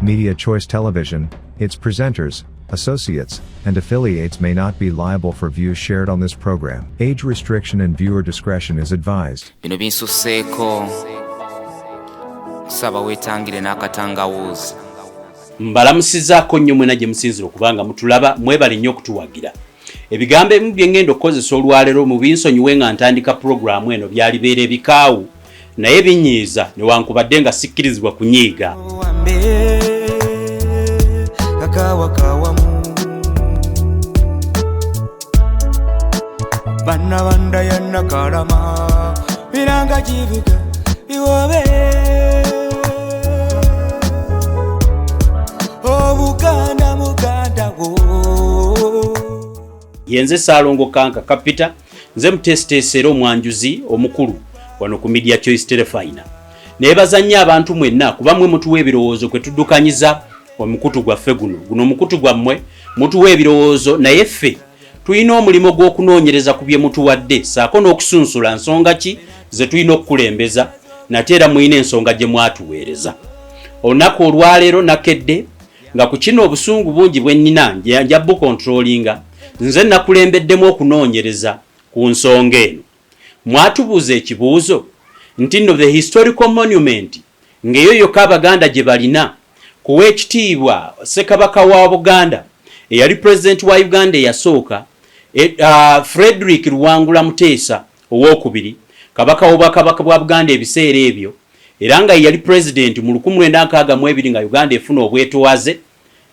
Media Choice Television, its presenters, associates, and affiliates may not be liable for views shared on this program. Age restriction and viewer discretion is advised. Bino binsusseeko, nsaba weetangire n'akatangawuuzi. Mbalamusizaako nnyo mwena gye musinzira okuba nga mutulaba. Mwebale nnyo okutuwagira. Ebigambo ebimu bye ŋŋenda okukozesa olwaleero, mu binsonyiwe nga ntandika pulogulaamu eno, byalibeera ebikaawu naye binyiiza, newankubadde nga sikkirizibwa kunyiiga. Owambe kakawakawamu bana banda ya Nakalama biranga kivuga biwobe obuganda muganda wo. Yenze Saalongo Kanka Kapita, nze muteesiteesi era omwanjuzi omukulu wano ku Media Choice Terefayina. Neebaza nnyo abantu mwenna kuba mwe mutuwa ebirowoozo kwe tuddukanyiza omukutu gwaffe guno. Guno omukutu gwammwe, mutuwa ebirowoozo, naye ffe tulina omulimu gw'okunoonyereza ku bye mutuwadde ssaako n'okusunsula nsonga ki ze tulina okukulembeza. Nate era mulina ensonga gye mwatuweereza. Olunaku olwaleero nakedde nga ku kino obusungu bungi bwe nnina nja bukontrolinga. Nze nakulembeddemu okunoonyereza ku nsonga eno. Mwatubuuza ekibuuzo nti nno the historical monument ng'eyo yokka Abaganda gye balina kuwa ekitiibwa Ssekabaka wa Buganda eyali Pulezidenti wa Uganda eyasooka, Frederick Luwangula Muteesa Owookubiri, Kabaka w'Obwakabaka bwa Buganda ebiseera ebyo, era nga ye yali Pulezidenti mu 1962 nga Uganda efuna obwetowaze.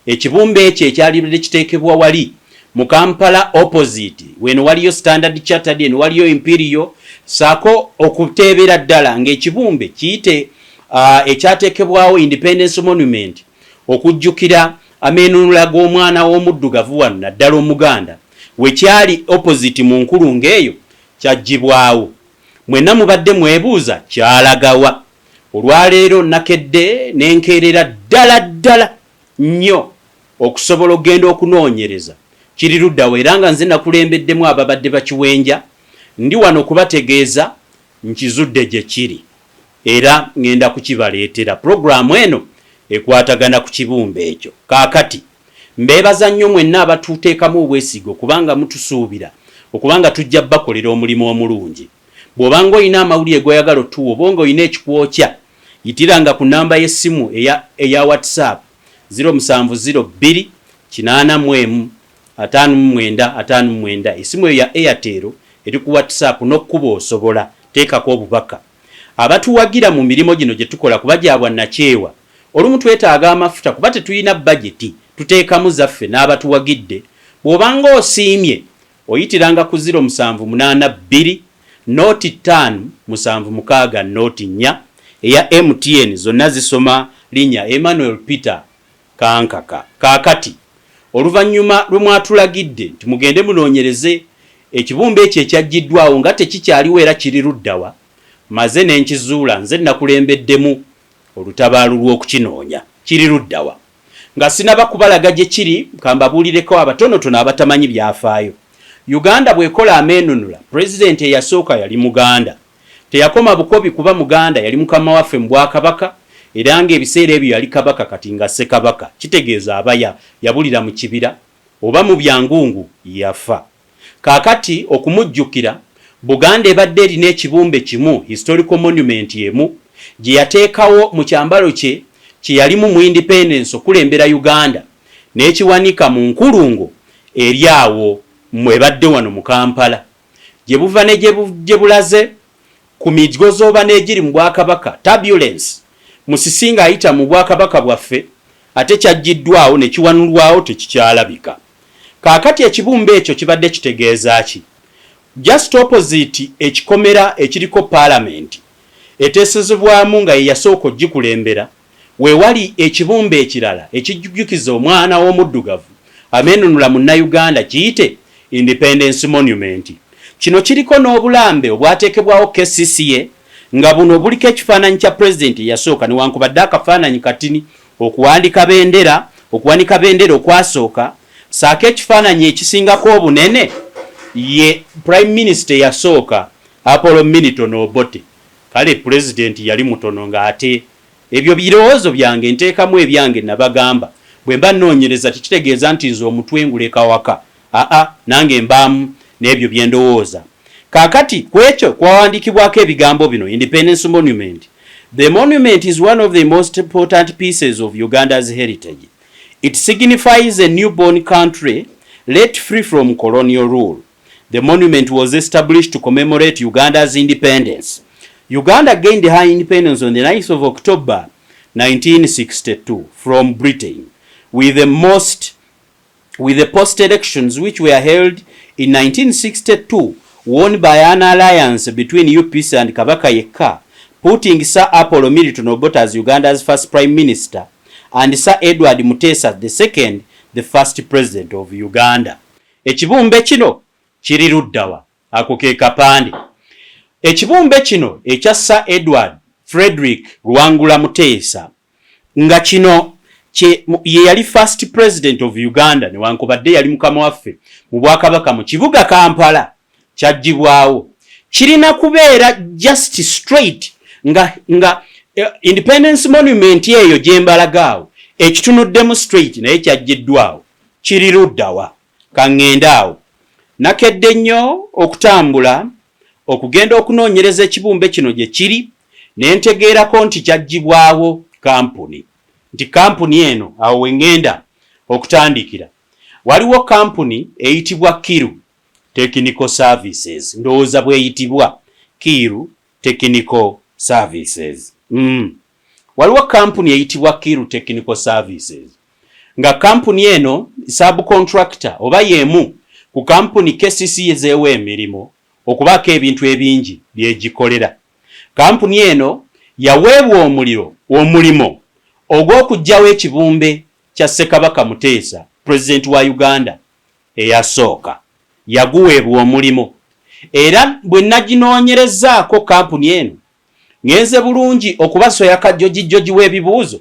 Ekibumbe ekyo ekyalibadde kiteekebwa wali mu Kampala opposite weno waliyo Standard Chartered, eno waliyo Imperial, saako okuteebera ddala ng'ekibumbe kiyite ekyateekebwawo Independence Monument okujjukira ameenunula g'omwana w'omuddugavu wano naddala Omuganda, we kyali opposite mu nkulungo eyo, kyaggyibwawo. Mwenna mubadde mwebuuza kyalagawa. Olwaleero nakedde ne nkeerera ddala ddala nnyo okusobola okugenda okunoonyereza kiri luddawa, era nga nze nakulembeddemu ababadde bakiwenja, ndi wano okubategeeza nkizudde gye kiri era ngenda kukibaleetera. Pulogulaamu eno ekwatagana ku kibumbe ekyo. Kaakati mbeebaza nnyo mwenna abatuteekamu obwesige okuba nga mutusuubira okuba nga tujja bakolera omulimu omulungi. Bw'oba ng'olina amawulire g'oyagala otuwa oba ng'olina ekikwokya, yitiranga ku nnamba y'essimu eya eya WhatsApp 0702 81 59 59. Essimu eyo ya Airtel, eri ku WhatsApp, n'okukuba osobola. Teekako obubaka. Abatuwagira mu mirimu gino gye tukola kuba gya bwannakyewa, olumu twetaaga amafuta kuba tetulina bajeti, tuteekamu zaffe n'abatuwagidde. Bw'oba ng'osiimye, oyitiranga ku 0782 05 76 04 eya MTN, zonna zisoma linnya Emmanuel Peter Kankaka. Kaakati, oluvannyuma lwe mwatulagidde nti mugende munoonyereze ekibumbe ekyo ekyaggyiddwawo nga tekikyaliwo era kiri luddawa, maze ne nkizuula. Nze nakulembeddemu olutabaalo lw'okukinoonya. Kiri luddawa? Nga sinaba kubalaga gye kiri, kambabuulireko abatonotono abatamanyi byafaayo. Uganda bw'ekola ameenunula, Pulezidenti eyasooka yali Muganda. Teyakoma bukobi kuba Muganda, yali mukama waffe mu Bwakabaka era ng'ebiseera ebyo yali Kabaka kati nga Ssekabaka, kitegeeza aba yabulira mu kibira oba mu byangungu yafa. Kaakati okumujjukira, Buganda ebadde erina ekibumbe kimu, historical monument emu, gye yateekawo mu kyambalo kye kye yalimu mu Independence okukulembera Uganda n'ekiwanika mu nkulungo eri awo mw'ebadde wano mu Kampala. Gye buva ne gye bulaze ku migozooba n'egiri mu Bwakabaka, turbulence, musisi ng'ayita mu Bwakabaka bwaffe, ate kyaggyiddwawo ne kiwanulwawo tekikyalabika. Kaakati ekibumbe ekyo kibadde kitegeeza ki? Just opposite ekikomera ekiriko Palamenti eteesezebwamu nga ye yasooka ogikulembera, we wali ekibumbe ekirala ekijjukiza omwana w'omuddugavu ameenunula Munnayuganda kiyite Independence Monument. Kino kiriko n'obulambe obwateekebwawo KCCA nga buno buliko ekifaananyi kya Pulezidenti eyasooka newankubadde akafaananyi katini, okuwandika bendera, okuwanika bendera okwasooka ssaako ekifaananyi ekisingako obunene ye Prime Minister eyasooka Apollo Milton Obote. Kale Pulezidenti yali mutono ng'ate Ebyo birowoozo byange, nteekamu ebyange. Nabagamba bwe mba nnoonyereza tekitegeeza nti nze omutwe nguleka waka, aa, nange mbaamu n'ebyo bye ndowooza. Kaakati ku ekyo kwawandiikibwako ebigambo bino: Independence Monument. The monument is one of the most important pieces of Uganda's heritage. It signifies a newborn country let free from colonial rule. The monument was established to commemorate Uganda's independence. Uganda gained her independence on the 9th of October 1962 from Britain, with the post elections which were held in 1962, won by an alliance between UPC and Kabaka Yekka, putting Sir Apollo Milton Obote as Uganda's first prime minister and Sir Edward Mutesa II, the first president of Uganda. Ekibumbe kino kiri luddawa? Ako ke kapande. Ekibumbe kino ekya Sir Edward Frederick Luwangula Muteesa, nga kino ye yali first president of Uganda, newankubadde yali mukama waffe mu bwakabaka mu kibuga Kampala, kyaggyibwawo. Kirina kubeera just straight nga Independence Monument eyo gyembalagaawo ekitunuddemu straight, naye kyaggiddwawo. Kiri luddawa? Kaŋŋende awo. Nakedde nnyo okutambula okugenda okunoonyereza ekibumbe kino gye kiri, ne ntegeerako nti kyaggyibwawo kampuni, nti kampuni eno, awo we ŋŋenda okutandikira, waliwo kampuni eyitibwa Kiru Technical Services, ndowooza bweyitibwa Kiru Technical Services. Waliwo kampuni eyitibwa Kiru Technical Services, nga kampuni eno subcontractor oba yemu ku kampuni KCC ezeewa emirimu okubaako ebintu ebingi byegikolera. Kampuni eno yaweebwa omulimu ogw'okuggyawo ekibumbe kya Ssekabaka Muteesa, pulezidenti wa Uganda eyasooka. Yaguweebwa omulimu, era bwe naginoonyerezaako kampuni eno, ŋŋenze bulungi okubasoya kajjojijjoji w'ebibuuzo,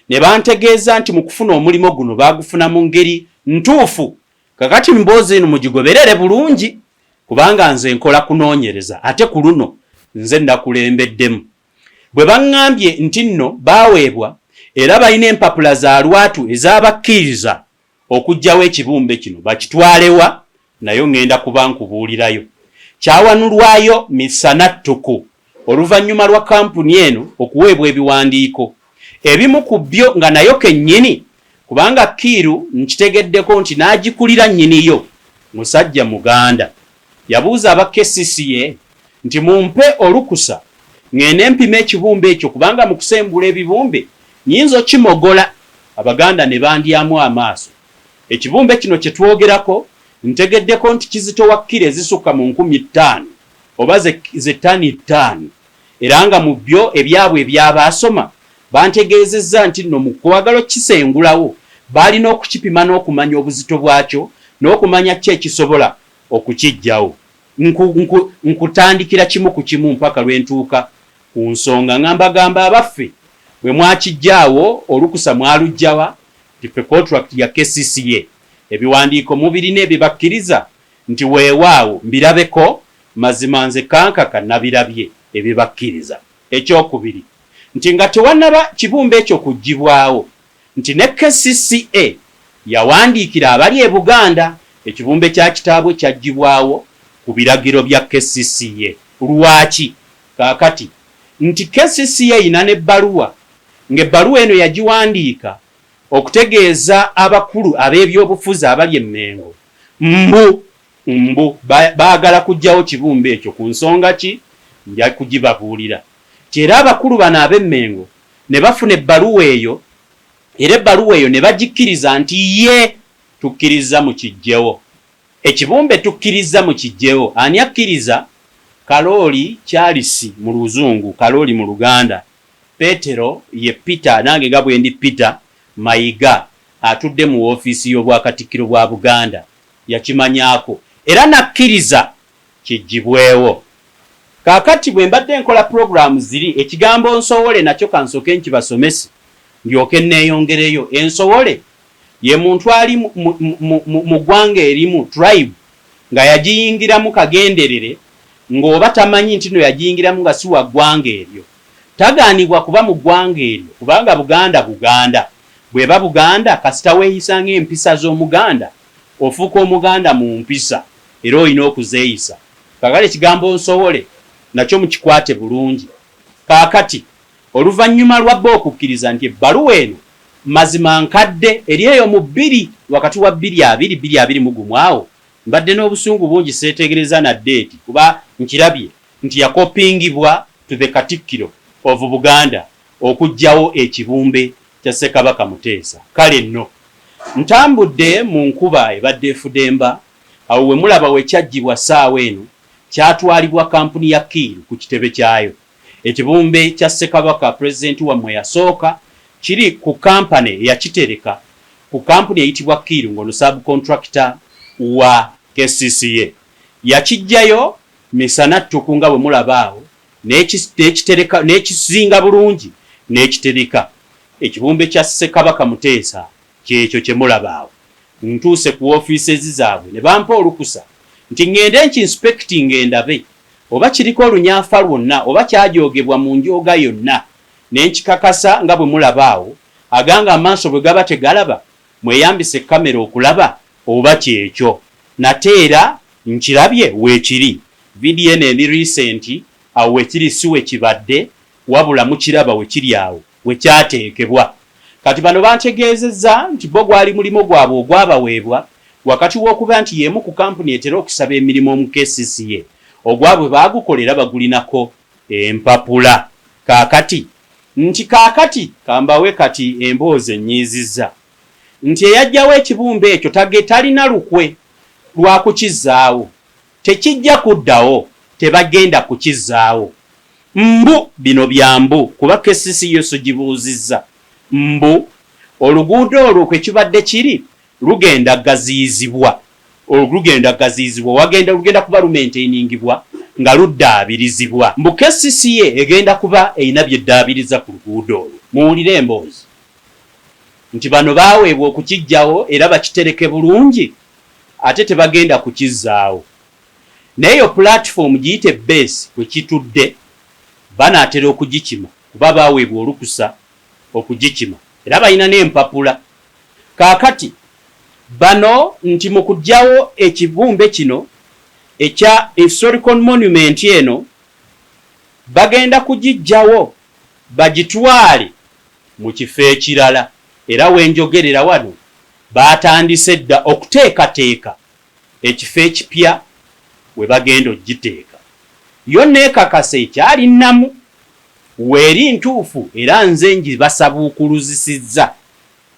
ne bantegeeza nti mu kufuna omulimu guno baagufuna mu ngeri ntuufu. Kakati mboozi eno mugigoberere bulungi, kubanga nze nkola kunoonyereza, ate ku luno nze nakulembeddemu. Bwe baŋŋambye nti nno baaweebwa era balina empapula za lwatu ez'abakkiriza okuggyawo ekibumbe kino, bakitwalewa nayo ŋŋenda kuba nkubuulirayo. Kyawanulwayo misana ttuku oluvannyuma lwa kampuni eno okuweebwa ebiwandiiko ebimu ku byo, nga nayo kennyini, kubanga Kiiru nkitegeddeko nti n'agikulira nnyiniyo musajja Muganda, yabuuza aba KCCA nti mumpe olukusa ŋŋende mpime ekibumbe ekyo, kubanga mu kusembula ebibumbe nnyinza okimogola, Abaganda ne bandyamu amaaso. Ekibumbe kino kye twogerako, ntegeddeko nti kizitowa kiro ezisukka mu 5000 oba ze ttani 5, era nga mu byo ebyabwe ebyabaasoma bantegeezezza nti nno mu kwagala okukisengulawo baalina okukipima n'okumanya obuzito bwakyo n'okumanya ki ekisobola okukiggyawo. Nkutandikira kimu ku kimu mpaka lwe ntuuka ku nsonga, nga mbagamba abaffe, bwe mwakijjaawo olukusa mwaluggyawa? Nti ffe contract ya KCCA, ebiwandiiko mubirina ebibakkiriza? Nti weewaawo, mbirabeko. Mazima nze kankaka nabirabye ebibakkiriza. Ekyokubiri, nti nga tewannaba kibumbe ekyo kuggyibwawo, nti ne KCCA yawandiikira abali e Buganda, ekibumbe kya kitaabwe kyaggyibwawo ku biragiro bya KCCA, lwaki? Kaakati nti KCCA erina n'ebbaluwa, ng'ebbaluwa eno yagiwandiika okutegeeza abakulu ab'ebyobufuzi abali e Mmengo mbu baagala kuggyawo kibumbe ekyo ku nsonga ki, nja kugibabuulira. Nti era abakulu bano ab'e Mmengo ne bafuna ebbaluwa eyo, era ebbaluwa eyo ne bagikkiriza nti ye tukkiriza mukiggyewo ekibumbe, tukkiriza mukiggyewo. Ani akkiriza? Kalooli Charles mu Luzungu, Kalooli mu Luganda, Petero ye Peter, nange nga bwe ndi Peter Mayiga, atudde mu woofiisi y'Obwakatikkiro bwa Buganda, yakimanyaako era nakkiriza kiggyibwewo. Kaakati bwe mbadde nkola pulogulaamu ziri, ekigambo nsowole nakyo kansooke nkibasomese ndyoke nneeyongereyo. Ensowole ye muntu ali mu ggwanga erimu, tribe, nga yagiyingiramu kagenderere, ng'oba tamanyi nti no yagiyingiramu nga si wa ggwanga eryo. Tagaanibwa kuba mu ggwanga eryo kubanga Buganda Buganda. Bw'eba Buganda kasita weeyisa ng'empisa z'Omuganda ofuuka Omuganda mu mpisa era olina okuzeeyisa. Kaakati ekigambo nsowole nakyo mukikwate bulungi. Kaakati oluvannyuma lwa bo okukkiriza nti ebbaluwa eno mazima nkadde eri eyo mu bbiri wakati wa bbiri abiri bbiri abiri mu gumu awo mbadde n'obusungu bungi seetegereza na ddeeti kuba nkirabye nti yakopingibwa to the Katikkiro of Buganda okuggyawo ekibumbe kya Ssekabaka Muteesa. Kale nno ntambudde mu nkuba ebadde efudemba awo we mulaba we kyaggyibwa ssaawa eno kyatwalibwa kampuni ya Kiir ku kitebe kyayo. Ekibumbe kya Ssekabaka Pulezidenti wammwe eyasooka kiri ku kampani eyakitereka ku kampuni eyitibwa Kiir ng'ono sub-contractor wa KCCA. Yakiggyayo misana ttuku nga bwe mulaba awo n'ekitereka n'ekizinga bulungi n'ekitereka. Ekibumbe kya Ssekabaka Muteesa ky'ekyo kye mulaba awo. Ntuuse ku woofiises zaabwe ne bampa olukusa nti ŋŋende nki-inspectinge ndabe oba kiriko olunyaafa lwonna oba kyajoogebwa mu njooga yonna ne nkikakasa nga bwe mulaba awo. Agange amaaso bwe gaba tegalaba mweyambise kkamera okulaba oba kyekyo. Nate era nkirabye weekiri. Vidiyo eno eri recent, awo wekiri si wekibadde wabula mukiraba wekiri awo wekyateekebwa. Kati bano bantegeezezza nti bo gwali mulimo gwabwe ogwabaweebwa wakati w'okuba nti y'emu ku kampuni etera okusaba emirimu mu KCCA ogwabwe baagukola era bagulinako empapula. Kaakati nti kaakati kambawe kati emboozi ennyiizizza nti eyaggyawo ekibumbe ekyo tage talina lukwe lwa kukizzaawo. Tekijja kuddawo, tebagenda kukizzaawo. Mbu, bino bya mbu kuba KCC yo sigibuuzizza, mbu oluguudo olwo kwe kibadde kiri lugenda kugaziyizibwa, lugenda kugaziyizibwa, wagenda, lugenda kuba lumenteiningibwa nga luddaabirizibwa. Mbu KCCA egenda kuba erina by'eddaabiriza ku luguudo olwo. Muwulire emboozi nti bano baaweebwa okukiggyawo era bakitereke bulungi ate tebagenda kukizzaawo. Naye eyo pulatifomu giyite base kwe kitudde banaatera okugikima kuba baaweebwa olukusa okugikima era balina n'empapula. Kaakati bano nti mu kuggyawo ekibumbe kino ekya historical monument eno bagenda kugiggyawo bagitwale mu kifo ekirala era we njogerera wano baatandise dda okuteekateeka ekifo ekipya we bagenda okugiteeka. Yo nneekakasa ekyali nnamu, weeri ntuufu era nze ngibasabuukuluzisizza.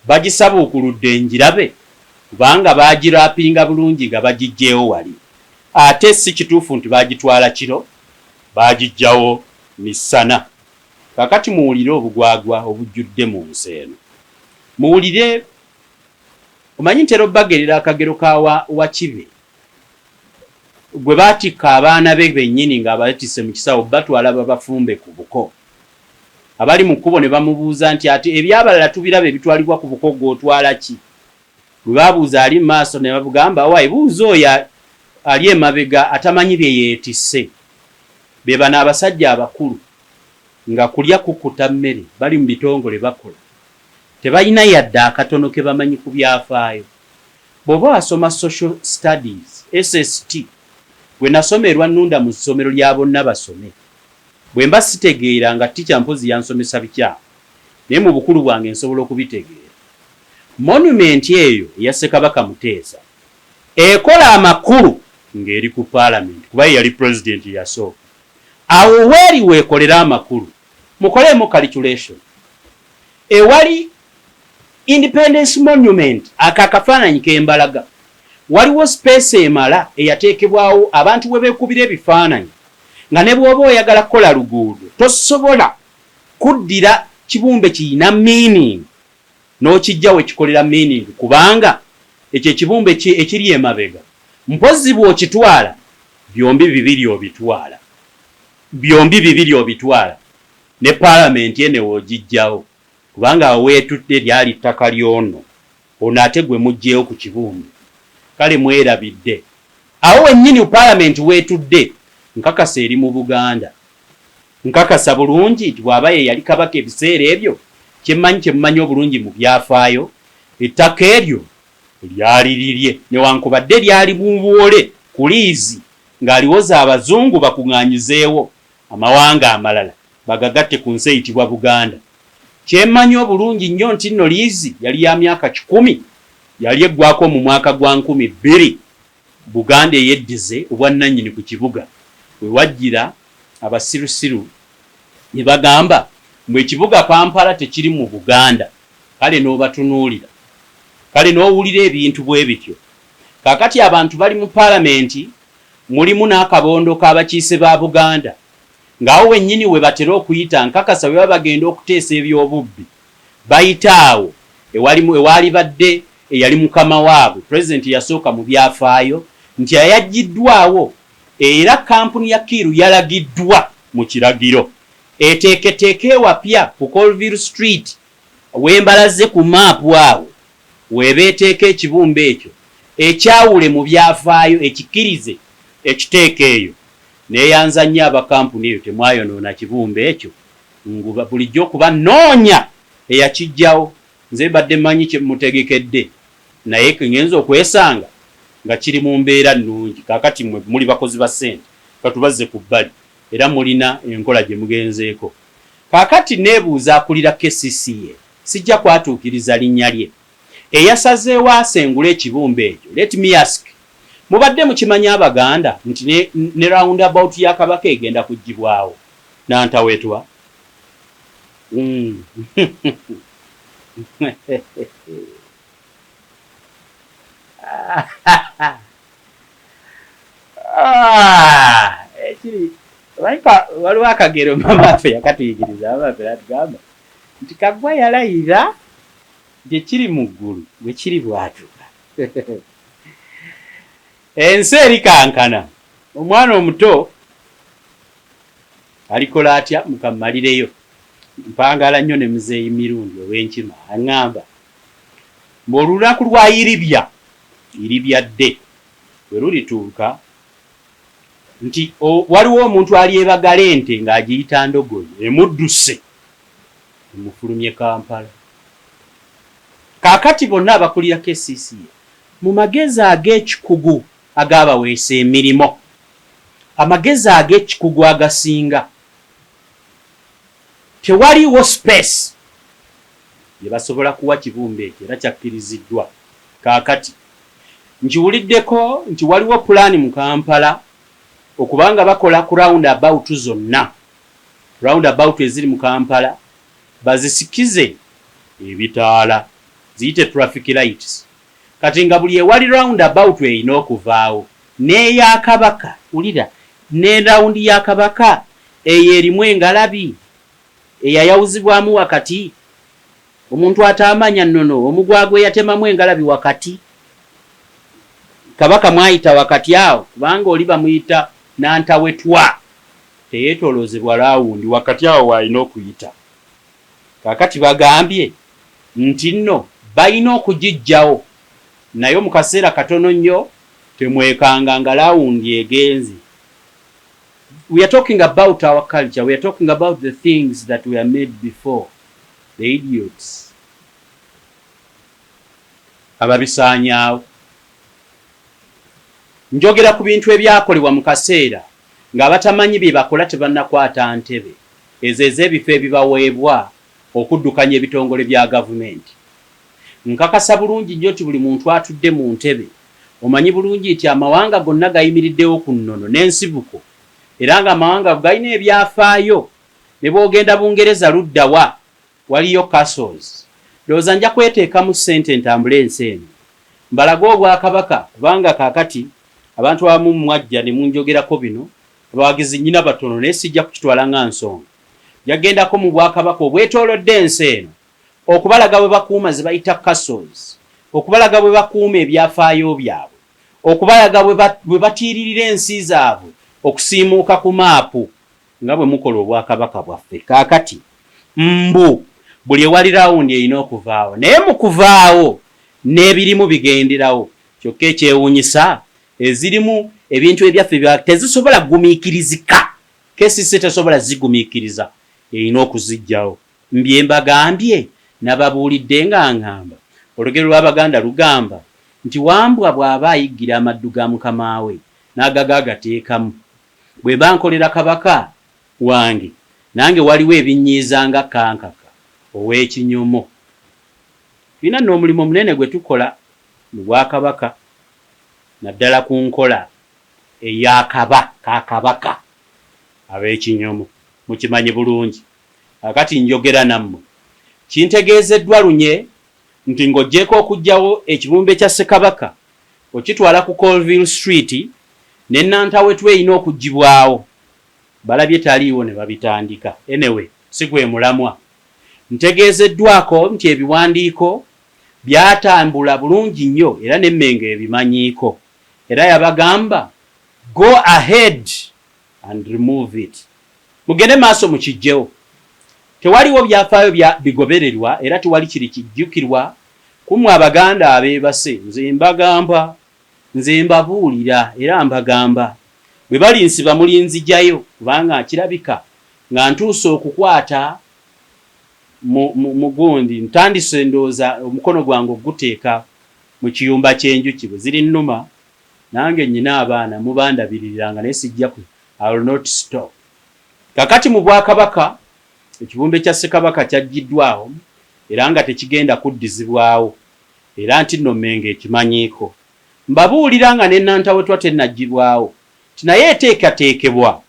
Bagisabuukuludde ngirabe kubanga baagirapinga bulungi nga bagiggyeewo wali. Ate si kituufu nti baagitwala kiro, baagiggyawo misana. Kaakati muwulire obugwagwa obujjudde mu nsi eno. Muwulire, omanyi ntera obbagerera akagero ka wa, Wakibe gwe baatikka abaana be bennyini ng'abatisse mu kisawo batwala babafumbe ku buko. Abali mu kkubo ne bamubuuza nti ate eby'abalala tubiraba ebitwalibwa ku buko ggwe otwala ki? Bwe baabuuza ali mu maaso ne bamugamba, Owaaye buuza oyo ali emabega atamanyi bye yeetisse. Be bano abasajja abakulu nga kulya kukkuta mmere, bali mu bitongole bakola, tebalina yadde akatono ke bamanyi ku byafaayo. Bw'oba wasoma Social Studies, SST, gwe nasoma e Lwannunda mu ssomero lya bonna basome, bwe mba sitegeera nga ttica mpozzi yansomesa bikyamu, naye mu bukulu bwange nsobola okubitegeera. Monument eyo eya Ssekabaka Muteesa ekola amakulu ng'eri ku Palamenti kuba ye yali Pulezidenti eyasooka. Awo weeri weekolera amakulu. Mukoleemu calculation. Ewali Independence Monument, ako akafaananyi ke mbalaga, waliwo space emala eyateekebwawo abantu we beekubira ebifaananyi nga ne bw'oba oyagala kukola luguudo tosobola kuddira kibumbe kirina meaning n'okiggya we kikolera meaning kubanga ekyo ekibumbe ekiri emabega mpozzi bw'okitwala byombi bibiri obitwala byombi bibiri obitwala ne palamenti eno w'ogiggyawo kubanga awo weetudde lyali ttaka ly'ono ono ate gwe muggyeewo ku kibumbe kale mwerabidde awo wennyini palamenti weetudde nkakasa eri mu Buganda. Nkakasa bulungi nti bw'aba ye yali Kabaka ebiseera ebyo, kye mmanyi kye mumanyi obulungi mu byafaayo, ettaka eryo lyali lirye newankubadde lyali mu buwole ku liizi ng'aliwoza Abazungu bakung'anyizeewo amawanga amalala bagagatte ku nsi eyitibwa Buganda. Kye mmanyi obulungi nnyo nti nno liizi yali ya myaka kikumi, yali eggwaako mu mwaka gwa 2000 Buganda eyeddize obwannannyini ku kibuga we wajjira abasirusiru ne bagamba mbu ekibuga Kampala tekiri mu Buganda kale n'obatunuulira kale n'owulira ebintu bwe bityo. Kaakati abantu bali mu Palamenti mulimu n'akabondo k'abakiise ba Buganda ng'awo wennyini we batera okuyita nkakasa bwe baba bagenda okuteesa eby'obubbi bayita awo ewali ewaalibadde eyali mukama waabwe Pulezidenti eyasooka mu byafaayo nti ayaggyiddwawo era kkampuni ya Kiir yalagiddwa mu kiragiro eteeketeeke ewapya ku Colville Street wembalaze ku maapu awo weeba eteeka ekibumbe ekyo ekyawule mu byafaayo ekikirize ekiteeka eyo. Neeyanza nnyo aba kkampuni eyo temwayonoona kibumbe ekyo nguba bulijjo kuba nnoonya eyakiggyawo Nze mbadde manyi kye mmutegekedde naye ngenze okwesanga nga kiri mu mbeera nnungi. Kaakati mmwe muli bakozi ba ssente, katubazze ku bbali era mulina enkola gye mugenzeeko. Kaakati nneebuuza akulira kcca, sijja kwatuukiriza linnya lye, eyasazeewo asengule ekibumbe ekyo, let me ask, mubadde mukimanyi Abaganda nti ne, ne round about ya Kabaka egenda kuggyibwawo? Nantawetwa. Mm. Ah, ekiri waliwo akagero mama waffe yakatuyigiriza mama waffe natugamba nti Kaggwa yalayira nti ekiri mu ggulu bwe kiri bwatuka ensi erikankana omwana omuto Alikola atya mukammalireyo. Mpangaala nnyo ne Muzeeyi Mirundi ow'Enkima aŋŋamba mbu olunaku lwa Iribya, Iribya Day, bwe lulituuka nti waliwo omuntu alyebagala ente ng'agiyita ndogoyi emudduse emufulumye Kampala. Kaakati bonna abakulira kcca mu magezi ag'ekikugu agaabaweesa emirimu, amagezi ag'ekikugu agasinga, tewaliiwo space gye basobola kuwa kibumbe ekyo era kyakkiriziddwa. Kaakati nkiwuliddeko nti waliwo pulaani mu Kampala okuba nga bakola ku round about zonna, round about eziri mu Kampala bazisikize ebitaala, ziyite traffic lights. Kati nga buli ewali round about erina okuvaawo n'eya Kabaka, wulira, ne round ya Kabaka eyo erimu engalabi eyayawuzibwamu wakati, omuntu ataamanya nnono, omugwagwa eyatemamu engalabi wakati, Kabaka mw'ayita wakati awo, kubanga oli bamuyita Nantawetwa, teyeetooloozebwa laawundi, wakati awo w'alina okuyita. Kaakati bagambye nti nno balina okugiggyawo nayo mu kaseera katono nnyo temwekanga nga laawundi egenze. We are talking about our culture, we are talking about the things that were made before the idiots ababisaanyaawo. Njogera ku bintu ebyakolebwa mu kaseera ng'abatamanyi bye bakola tebannakwata ntebe. Ezo ez'ebifo ebibaweebwa okuddukanya ebitongole bya gavumenti. Nkakasa bulungi nnyo nti buli muntu atudde mu ntebe omanyi bulungi nti amawanga gonna gayimiriddewo ku nnono n'ensibuko era ng'amawanga ago galina ebyafaayo ne bw'ogenda Bungereza ludda wa waliyo castles. Ndowooza nja kweteekamu ssente ntambule ensi eno mbalage Obwakabaka kubanga kaakati abantu abamu mwajja ne munjogerako bino Abawagizi nnyina batono naye sijja kukitwala nga nsonga. Nja kugendako mu bwakabaka obwetoolodde ensi eno okubalaga bwe bakuuma ze bayita castles, okubalaga bwe bakuuma ebyafaayo byabwe, okubalaga bwe batiiririra ensi zaabwe okusiimuuka ku maapu nga bwe mukola obwakabaka bwaffe. Kaakati mbu buli ewali raawundi erina okuvaawo naye mu kuvaawo n'ebirimu bigenderawo kyokka ekyewuunyisa ezirimu ebintu ebyaffe bya tezisobola kugumiikirizika. KCC tesobola zigumiikiriza, erina okuziggyawo. Mbye mbagambye nababuulidde nga ngamba olugero lw'Abaganda lugamba nti Wambwa bw'aba ayiggira amaddu ga mukama we n'agago agateekamu. Bwe mba nkolera Kabaka wange nange waliwo ebinnyiiza nga Kankaka ow'ekinyomo. Tulina nno omulimu munene gwe tukola mu Bwakabaka naddala ku nkola ey'akaba ka Kabaka ab'ekinyomo mukimanyi bulungi. Kaakati njogera nammwe. Kintegeezeddwa lunye nti ng'oggyeeko okuggyawo ekibumbe kya Ssekabaka okitwala ku Colville Street, ne Nantawetwa erina okuggyibwawo. Balabye taliiwo ne babitandika. Anyway, si gwe mulamwa. Ntegeezeddwako nti ebiwandiiko byatambula bulungi nnyo era ne Mmengo ebimanyiiko era yabagamba go ahead and remove it. Mugende maaso mukiggyewo. Tewaliwo byafaayo bya bigobererwa era tewali kiri kijjukirwa ku mmwe Abaganda abeebase. Nze mbagamba, nze mbabuulira era mbagamba, bwe balinsiba mulinzigyayo kubanga kirabika nga ntuuse okukwata mu, mu, mu gundi, ntandise ndowooza omukono gwange okuguteeka mu kiyumba ky'enjuki bwe zirinnuma. Nange nnyina abaana mubandabiriranga naye sijja ku, I will not stop. Kakati mu Bwakabaka, ekibumbe kya Ssekabaka kyaggyiddwawo era nga tekigenda kuddizibwawo era nti nno Mmengo ekimanyiiko. Mbabuulira nga ne Nantawetwa tennaggyibwawo nti nayo eteekateekebwa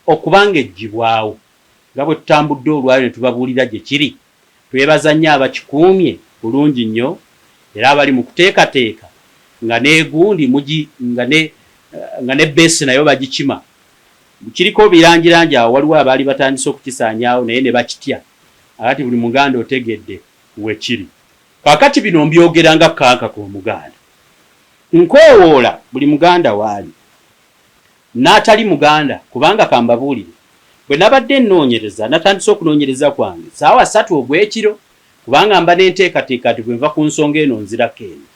okuba ng'eggyibwawo. Nga bwe tutambudde olwaleero ne tubabuulira gye kiri, twebaza nnyo abakikuumye bulungi nnyo era abali mu kuteekateeka nga n'egundi mugi nga ne nga ne bbeesi nayo bagikima. Kiriko birangirangi awo waliwo abaali batandise okukisaanyaawo naye ne bakitya. Akati buli Muganda otegedde we kiri. Kaakati bino mbyogera nga Kankaka Omuganda. Nkoowoola buli Muganda waali n'atali Muganda kubanga kambabuulire, bwe nabadde nnoonyereza natandise okunoonyereza kwange ssaawa ssatu ogw'ekiro kubanga mba n'enteekateeka nti bwe nva ku nsonga eno nzirako eno.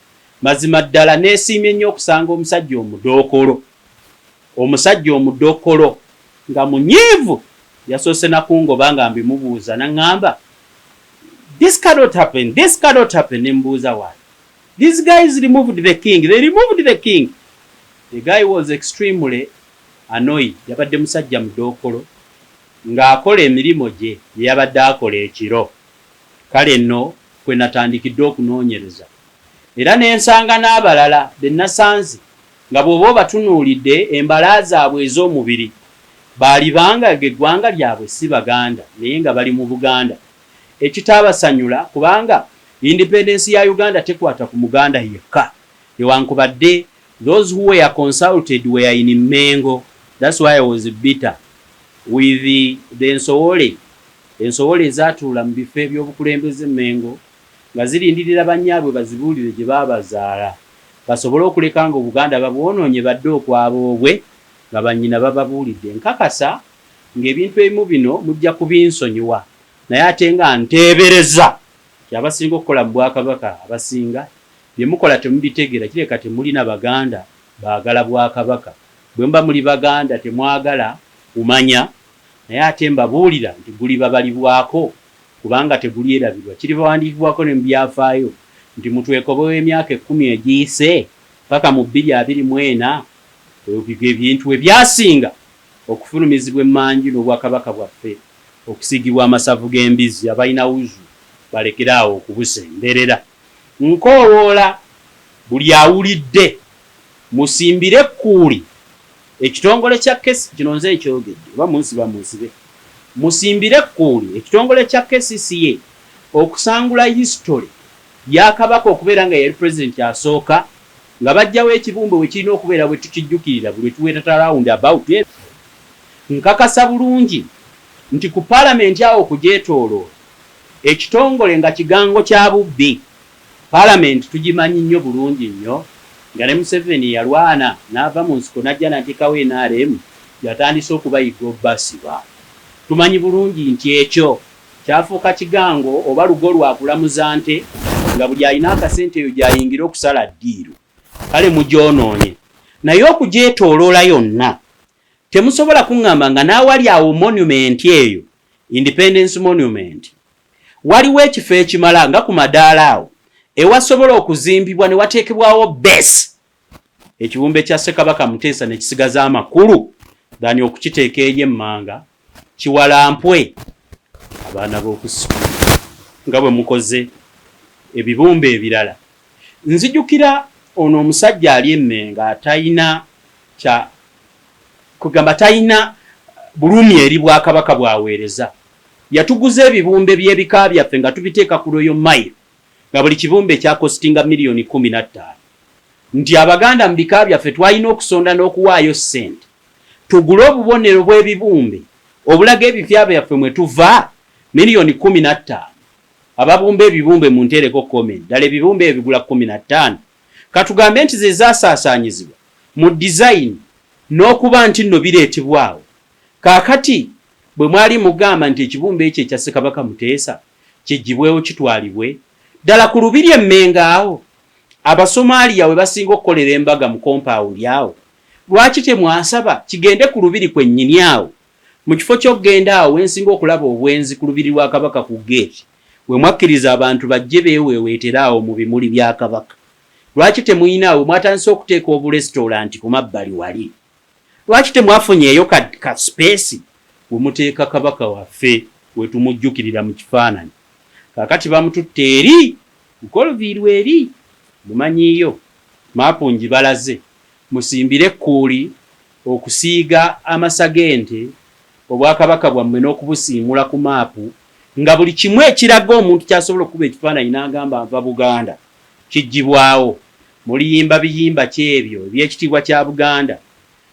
Mazima ddala neesiimye nnyo okusanga omusajja omudookolo. Omusajja omudokolo nga munyiivu yasoose na kungoba nga mbimubuuza n'aŋŋamba this cannot happen, this cannot happen ne mmubuuza why? These guys removed the king, they removed the king. The guy was extremely annoyed. Yabadde musajja mudookolo ng'akola emirimu gye gye yabadde akola ekiro. Kale nno kwe natandikidde okunoonyereza era ne nsanga n'abalala be nasanze nga bw'oba obatunuulidde embala zaabwe ez'omubiri baalibanga ng'eggwanga lyabwe si Baganda naye nga bali mu Buganda ekitaabasanyula kubanga Independence ya Uganda tekwata ku Muganda yekka newankubadde those who were consulted were in Mmengo that's why I was bitter with the nsowole ensowole ezaatuula mu bifo eby'obukulembeze Mmengo nga zirindirira bannyaabwe bazibuulire gye baabazaala. Basobole okuleka nga Obuganda babwonoonye badde okwaboobwe nga bannyina bababuulidde. Nkakasa ng'ebintu ebimu bino mujja kubinsonyiwa naye ate nga nteebereza nti abasinga okukola mu Bwakabaka abasinga bye mukola temubitegeera kirabika temuli na Baganda baagala Bwakabaka. Bwe muba muli Baganda temwagala kumanya naye ate mbabuulira nti gulibabalibwako kubanga tegulyerabirwa. Kiribawandiikibwako ne mu byafaayo nti mu twekobe w'emyaka ekkumi egiyise paka mu 2024, ebintu we byasinga okufulumizibwa emmanju n'Obwakabaka bwaffe okusiigibwa amasavu g'embizzi, abalina wuzu balekere awo okubusemberera. Nkoowoola buli awulidde, musimbire ekkuuli ekitongole kya KCCA, kino nze nkyogedde oba munsiba munsibe, musimbire ekkuuli ekitongole kya kcca okusangula yisitole ya Kabaka okubeera nga yeyali Pulezidenti asooka nga baggyawo ekibumbe wekirina okubeera bwetukijjukirira buli lwetuweta round about. Nkakasa bulungi nti ku Palamenti awo okugyetoloola ekitongole nga kigango kya bubbi, Palamenti tugimanyi nnyo bulungi nnyo nga ne Museveni yalwana n'ava mu nsiko n'ajja n'ateekawo nrm yatandise okubayigga obasiba. Tumanyi bulungi nti ekyo kyafuuka kigango oba lugo lwa kulamuza nte nga buli alina akasente eyo gy'ayingira okusala ddiiru. Kale mugyonoonye naye okugyetooloola yonna. Temusobola kuŋŋamba nga n'awali awo monument eyo, Independence Monument, waliwo ekifo ekimala nga ku madaala awo ewasobola okuzimbibwa ne wateekebwawo base ekibumbe kya Ssekabaka Muteesa ne kisigaza amakulu than okukiteeka eri emmanga kiwalampwe abaana b'okusitula nga bwe mukoze ebibumbe ebirala. Nzijukira ono omusajja ali e Mmengo atalina kya kugamba talina bulumi eri Bwakabaka bw'aweereza. Yatuguza ebibumbe by'ebika byaffe nga tubiteeka ku Royal Mile nga buli kibumbe kyakositinga miliyoni 15 nti Abaganda mu bika byaffe twalina okusonda n'okuwaayo ssente tugule obubonero bw'ebibumbe obulaga ebifya byaffe mwe tuva miliyoni 15. Ababumba ebibumbe munteereko comment ddala ebibumbe ebyo bigula 15? Katugambe nti ze zaasaasaanyizibwa mu design n'okuba nti nno bireetebwa awo. Kaakati bwe mwali mugamba nti ekibumbe ekyo ekya Ssekabaka Muteesa kiggyibwewo kitwalibwe ddala ku Lubiri e Mmengo awo Abasomalia we basinga okukolera embaga mu kompaawundi awo, lwaki temwasaba kigende ku Lubiri kwennyini awo mu kifo ky'okugenda awo we nsinga okulaba obwenzi ku Lubiri lwa Kabaka ku ggeeti we mwakkiriza abantu bajje beeweeweetere awo mu bimuli bya Kabaka? Lwaki temulina awo we mwatandise okuteeka obulesitolanti ku mabbali wali? Lwaki temwafunyeeyo ka, ka sipeesi we muteeka Kabaka waffe we tumujjukirira mu kifaananyi? Kaakati bamututte eri ku Colville eri, mumanyiiyo. Maapu ngibalaze. Musimbire ekkuuli okusiiga amasa g'ente Obwakabaka bwammwe n'okubusiimula ku maapu nga buli kimu ekiraga omuntu ky'asobola okukuba ekifaananyi n'agamba nva Buganda kiggyibwawo. Muliyimba biyimba ki ebyo eby'ekitiibwa kya Buganda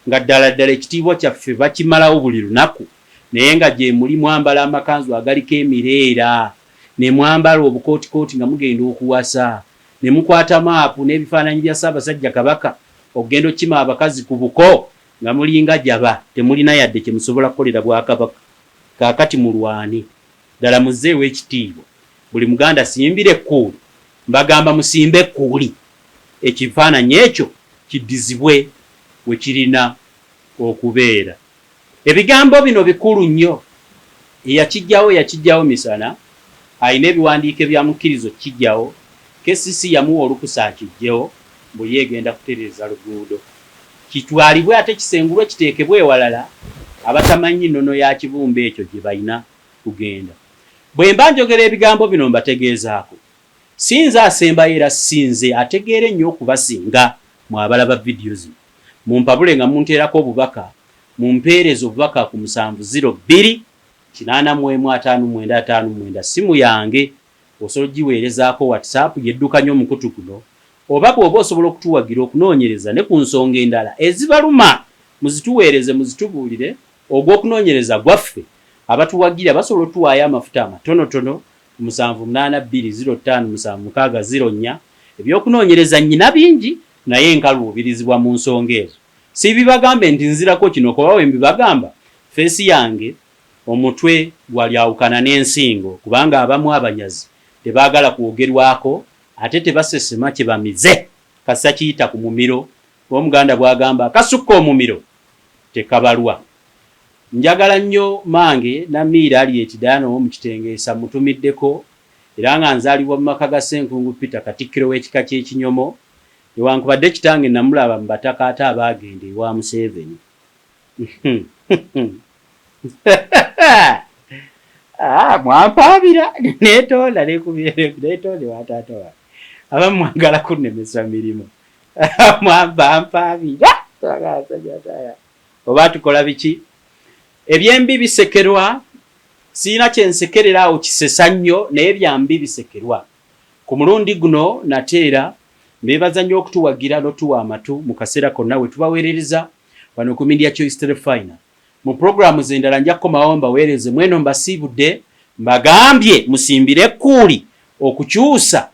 nga ddala ddala ekitiibwa kyaffe bakimalawo buli lunaku naye nga gyemuli mwambala amakanzu agaliko emireera ne mwambala obukootikooti nga mugenda okuwasa ne mukwata maapu n'ebifaananyi bya Ssaabasajja Kabaka okugenda okukima abakazi ku buko nga mulinga jaba temulina yadde kyemusobola kukolera Bwakabaka. Kaakati mulwane ddala muzzeewo ekitiibwa. Buli Muganda simbira ekkuuli. Mbagamba musimbe ekkuuli ekifaananyi ekyo kiddizibwe we kirina okubeera. Ebigambo bino bikulu nnyo. Eyakiggyawo yakiggyawo misana, alina ebiwandiiko ebyamukkiriza okukiggyawo, KCC yamuwa olukusa akiggyewo mbu ye egenda kutereeza luguudo. Kitwalibwe ate kisengulwe kiteekebwe ewalala abatamanyi nnono ya kibumbe ekyo gye balina kugenda. Bwe mba njogera ebigambo bino mbategeezaako. Si nze asembayo era si nze ategeera ennyo okubasinga mwe abalaba vidiyo zino. Mumpabule nga munteerako obubaka, mumpeereze obubaka ku 7 02 81 59 59 ssimu yange osobola okugiweerezaako WhatsApp y'eddukanya omukutu guno oba bw'oba osobola okutuwagira okunoonyereza ne ku nsonga endala ezibaluma muzituweereze muzitubuulire ogw'okunoonyereza gwaffe abatuwagira basobola otuwaayo amafuta amatonotono ku 7 8 2 0 5 7 6 0 4. Ebyokunoonyereza nnyina bingi naye nkaluubirizibwa mu nsonga ezo. Siibibagambe nti nzirako kino kuba bwe mbibagamba ffeesi yange omutwe gwalyawukana n'ensingo kubanga abamu abanyazi tebaagala kwogerwako ate tebasesema kye bamize kasita kiyita ku mumiro kuba Omuganda bw'agamba akasukka omumiro tekabalwa. Njagala nnyo mange Namiiro Harriet Diana ow'omu Kitengeesa mmutumiddeko era nga nzaalibwa mu maka ga Ssenkungu Peter Katikkiro w'ekika ky'Ekinyomo newankubadde kitange namulaba mu Bataka ate abaagenda ewa Museveni. Ah, mwampaabira netonda netonda ewa taata wange abamu mwagala kunnemesa mirimu mwampaabira oba tukola biki ebyembi bisekerwa sirina kyensekerera awo kisesa nnyo naye byambi bisekerwa ku mulundi guno nate era mbeebaza nnyo okutuwagira n'otuwa amatu mu kaseera konna we tubaweerereza wano ku Media Choice Terefayina mu pulogulaamu zendala nja kukomawo mbaweereze mweno mbasiibudde mbagambye musimbire ekkuuli okukyusa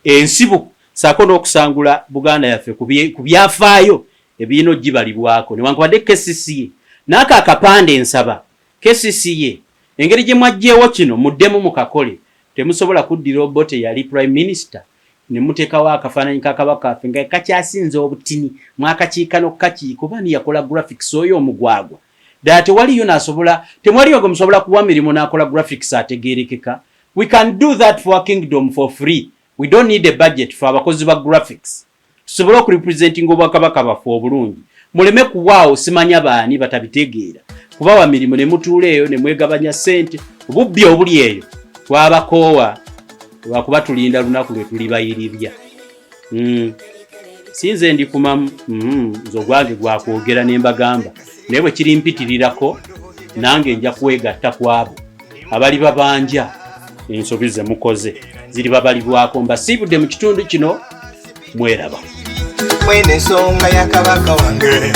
ensibuko ssaako n'okusangula Buganda yaffe ku byafaayo ebirina ogibalibwako newankubadde KCCA n'ako akapande nsaba KCCA engeri gye mwaggyewo kino muddemu mukakole temusobola kuddira Obote yali prime minister. Ne muteekawo akafaananyi ka kabaka waffe nga kakyasinze obutini, mwakakiika n'okukakiika. Oba ani yakola graphics oyo omugwagwa? Ddala tewaliyo nasobola, temwaliyo gwe musobola kuwa mirimu n'akola graphics ategeerekeka? We can do that for our kingdom for free. We don't need a budget for abakozi ba graphics, tusobole okurepresentinga obwakabaka bwaffe obulungi. Muleme kuwaawo simanya baani batabitegeera kubawa mirimu, ne mutuula eyo ne mwegabanya ssente. Obubbi obuli eyo twabakoowa, lwakuba tulinda lunaku lwe tulibayiribya. Sinze ndikumamu, nze ogwange gwakwogera ne mbagamba, naye bwe kiri mpitirirako nange nja kwegatta ku abo abali babanja ensobi ze mukoze ziri babalibwako. Mbasiibudde mu kitundu kino, mweraba. Mwene ensonga ya kabaka wange,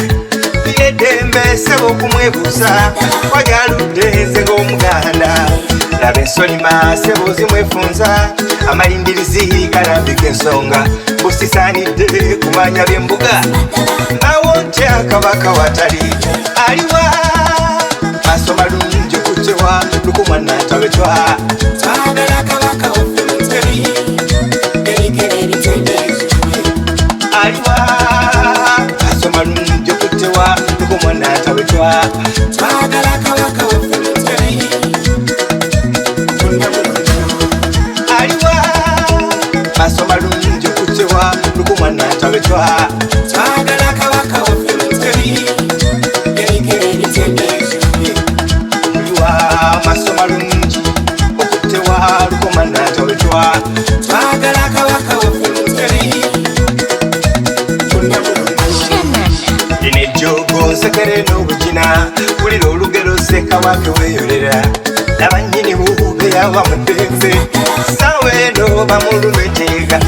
eddembe sebo okumwebuuza wajaludde. Nze ng'omuganda laba ensolima sebo zimwefunza, amalindirizi galambika ensonga, busisaanidde kumanya byembuga awo ntya kabaka watali aliwa maaso malungi okutewa lukumwanantabetwa. Twagala kabaka waffe Mutebi, ebikere ebitendeezi. Aliwa maaso malungi okutewa lukumwanantabetwa. Twagala kabaka waffe Mutebi. Aliwa maaso malungi okutewa lukumwanantabetwa. Twagala kabaka waffe Mutebi, ebikere ebitendeezi. Aliwa maaso malungi okutewa lukumwanantabetwa. Twagala kabaka waffe Mutebi. Lino ejjoogo nsekere n'obukina, wulira olugero ssekabaka weeyolera n'abannyini bube yawa mu ddembe, saawa eno bamuluma eteega.